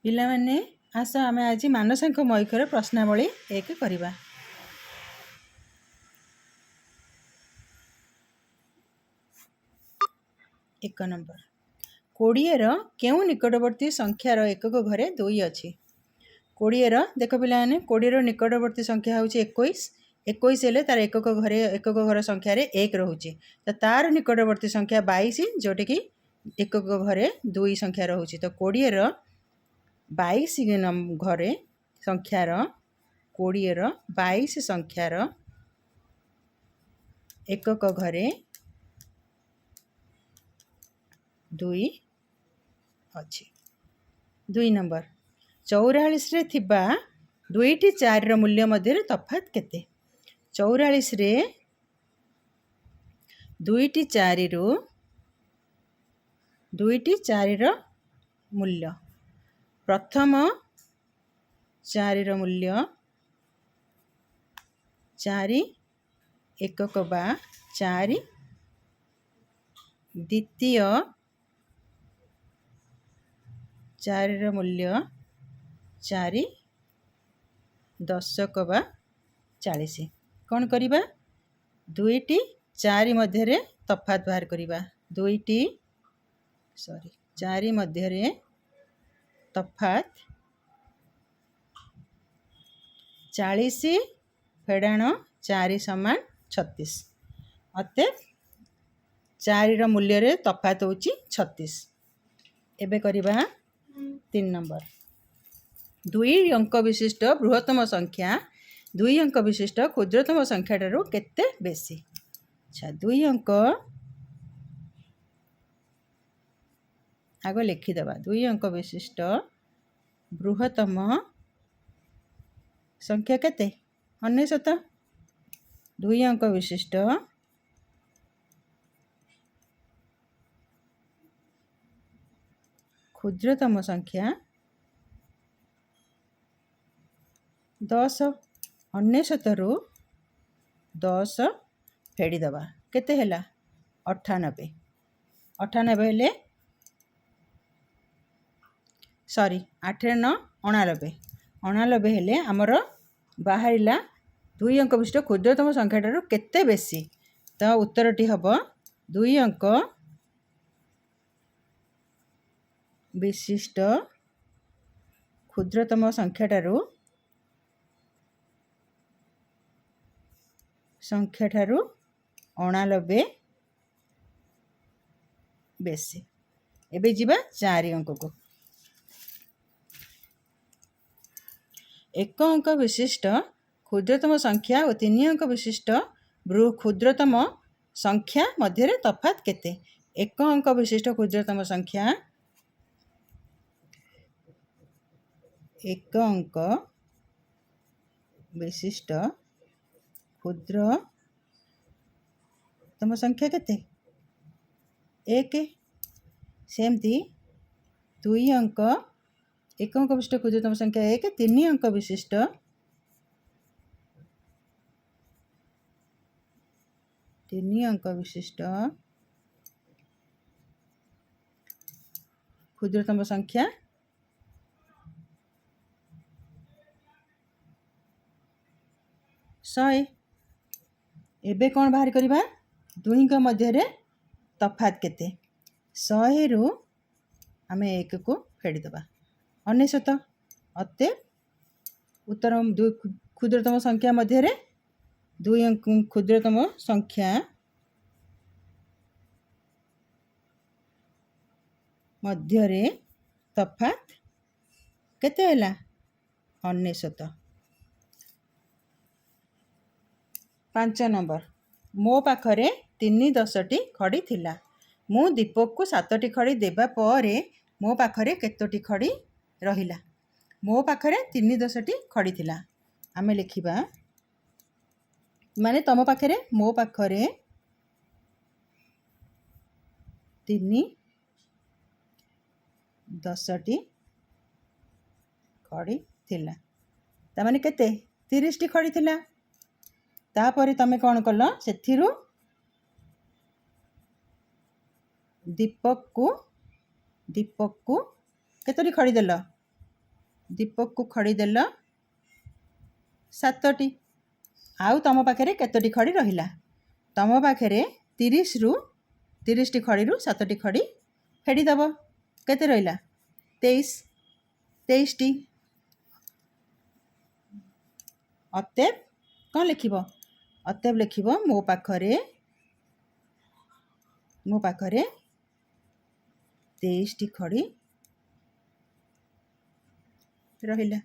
ପିଲାମାନେ, ଆସ ଆମେ ଆଜି ମାନସାଙ୍କ ମୈଖର ପ୍ରଶ୍ନାବଳୀ 1 କରିବା। 1 ନମ୍ବର, 20ର କେଉଁ ନିକଟବର୍ତ୍ତୀ ସଂଖ୍ୟାର ଏକକ ଘରେ 2 ଅଛି? 20ର, ଦେଖ ପିଲାମାନେ, 20ର ନିକଟବର୍ତ୍ତୀ ସଂଖ୍ୟା ହେଉଛି 21। 21 ହେଲେ ତାର ଏକକ ଘରେ, ଏକକ ଘର ସଂଖ୍ୟାରେ 1 ରହୁଛି। ତ ତାର ନିକଟବର୍ତ୍ତୀ ସଂଖ୍ୟା 22, ଯେଉଁଟାକି ଏକକ ଘରେ 2 ସଂଖ୍ୟା ରହୁଛି। ତ 20ର 22 ଘରେ ସଂଖ୍ୟାର, 20ର 22 ସଂଖ୍ୟାର ଏକକ ଘରେ 2 ଅଛି। 2 ନମ୍ବର, 44ରେ ଥିବା ଦୁଇଟି 4ର ମୂଲ୍ୟ ମଧ୍ୟରେ ତଫାତ୍ କେତେ? 44ରେ ଦୁଇଟି 4ରୁ, ଦୁଇଟି 4ର ମୂଲ୍ୟ, ପ୍ରଥମ 4ର ମୂଲ୍ୟ 4 ଏକକ ବା 4, ଦ୍ୱିତୀୟ 4ର ମୂଲ୍ୟ 4 ଦଶକ ବା 40। କ'ଣ କରିବା? ଦୁଇଟି 4 ମଧ୍ୟରେ ତଫାତ୍ ବାହାର କରିବା। ଦୁଇଟି, ସରି, 4 ମଧ୍ୟରେ ତଫାତ୍ 40 ଫେଡ଼ାଣ 4 ସମାନ 36। ଅତଏବ 4ର ମୂଲ୍ୟରେ ତଫାତ୍ ହେଉଛି 36। ଏବେ କରିବା 3 ନମ୍ବର, 2 ଅଙ୍କ ବିଶିଷ୍ଟ ବୃହତ୍ତମ ସଂଖ୍ୟା 2 ଅଙ୍କ ବିଶିଷ୍ଟ କ୍ଷୁଦ୍ରତମ ସଂଖ୍ୟାଠାରୁ କେତେ ବେଶୀ? ଆଚ୍ଛା, 2 ଅଙ୍କ ଆଗ ଲେଖିଦେବା। 2 ଅଙ୍କ ବିଶିଷ୍ଟ ବୃହତ୍ତମ ସଂଖ୍ୟା କେତେ? 99। 2 ଅଙ୍କ ବିଶିଷ୍ଟ କ୍ଷୁଦ୍ରତମ ସଂଖ୍ୟା 10। 99ରୁ 10 ଫେଡ଼ିଦେବା, କେତେ ହେଲା? 98। 98 ହେଲେ, ସରି, ଆଠରେ ନଅ 89। 89 ହେଲେ ଆମର ବାହାରିଲା 2 ଅଙ୍କ ବିଶିଷ୍ଟ କ୍ଷୁଦ୍ରତମ ସଂଖ୍ୟାଠାରୁ କେତେ ବେଶୀ। ତ ଉତ୍ତରଟି ହେବ 2 ଅଙ୍କ ବିଶିଷ୍ଟ କ୍ଷୁଦ୍ରତମ ସଂଖ୍ୟାଠାରୁ 89 ବେଶୀ। ଏବେ ଯିବା 4 ଅଙ୍କକୁ। 1 ଅଙ୍କ ବିଶିଷ୍ଟ କ୍ଷୁଦ୍ରତମ ସଂଖ୍ୟା ଓ 3 ଅଙ୍କ ବିଶିଷ୍ଟ କ୍ଷୁଦ୍ରତମ ସଂଖ୍ୟା ମଧ୍ୟରେ ତଫାତ୍ କେତେ? 1 ଅଙ୍କ ବିଶିଷ୍ଟ କ୍ଷୁଦ୍ରତମ ସଂଖ୍ୟା, 1 ଅଙ୍କ ବିଶିଷ୍ଟ କ୍ଷୁଦ୍ରତମ ସଂଖ୍ୟା କେତେ? 1। ସେମିତି 2 ଅଙ୍କ, 1 ଅଙ୍କ ବିଶିଷ୍ଟ କ୍ଷୁଦ୍ରତମ ସଂଖ୍ୟା 1, 3 ଅଙ୍କ ବିଶିଷ୍ଟ, 3 ଅଙ୍କ ବିଶିଷ୍ଟ କ୍ଷୁଦ୍ରତମ ସଂଖ୍ୟା 100। ଏବେ କ'ଣ ବାହାର କରିବା? ଦୁହିଁଙ୍କ ମଧ୍ୟରେ ତଫାତ୍ କେତେ? 100ରୁ ଆମେ 1କୁ ଫେଡ଼ିଦେବା, 99। ଅତଏବ ଉତ୍ତର ଦୁଇ କ୍ଷୁଦ୍ରତମ ସଂଖ୍ୟା ମଧ୍ୟରେ ଦୁଇ ଅଙ୍କ କ୍ଷୁଦ୍ରତମ ସଂଖ୍ୟା ମଧ୍ୟରେ ତଫାତ୍ କେତେ ହେଲା? 99। 5 ନମ୍ବର, ମୋ ପାଖରେ 3 10ଟି ଖଡ଼ି ଥିଲା। ମୁଁ ଦୀପକକୁ 7ଟି ଖଡ଼ି ଦେବା ପରେ ମୋ ପାଖରେ କେତୋଟି ଖଡ଼ି ରହିଲା? ମୋ ପାଖରେ 3 10ଟି ଖଡ଼ି ଥିଲା। ଆମେ ଲେଖିବା, ମାନେ ତମ ପାଖରେ, ମୋ ପାଖରେ 3 10ଟି ଖଡ଼ି ଥିଲା। ତାମାନେ କେତେ? 30ଟି ଖଡ଼ି ଥିଲା। ତାପରେ ତମେ କ'ଣ କଲ? ସେଥିରୁ ଦୀପକକୁ କେତୋଟି ଖଡ଼ି ଦେଲ? ଦୀପକକୁ ଖଡ଼ି ଦେଲ 7ଟି। ଆଉ ତୁମ ପାଖରେ କେତୋଟି ଖଡ଼ି ରହିଲା? ତୁମ ପାଖରେ 30ରୁ, 30ଟି ଖଡ଼ିରୁ 7ଟି ଖଡ଼ି ଫେଡ଼ିଦେବ, କେତେ ରହିଲା? 23, 23ଟି। ଅତେବ କ'ଣ ଲେଖିବ? ଅତେବ ଲେଖିବ, ମୋ ପାଖରେ 23ଟି ଖଡ଼ି ରହିଲା।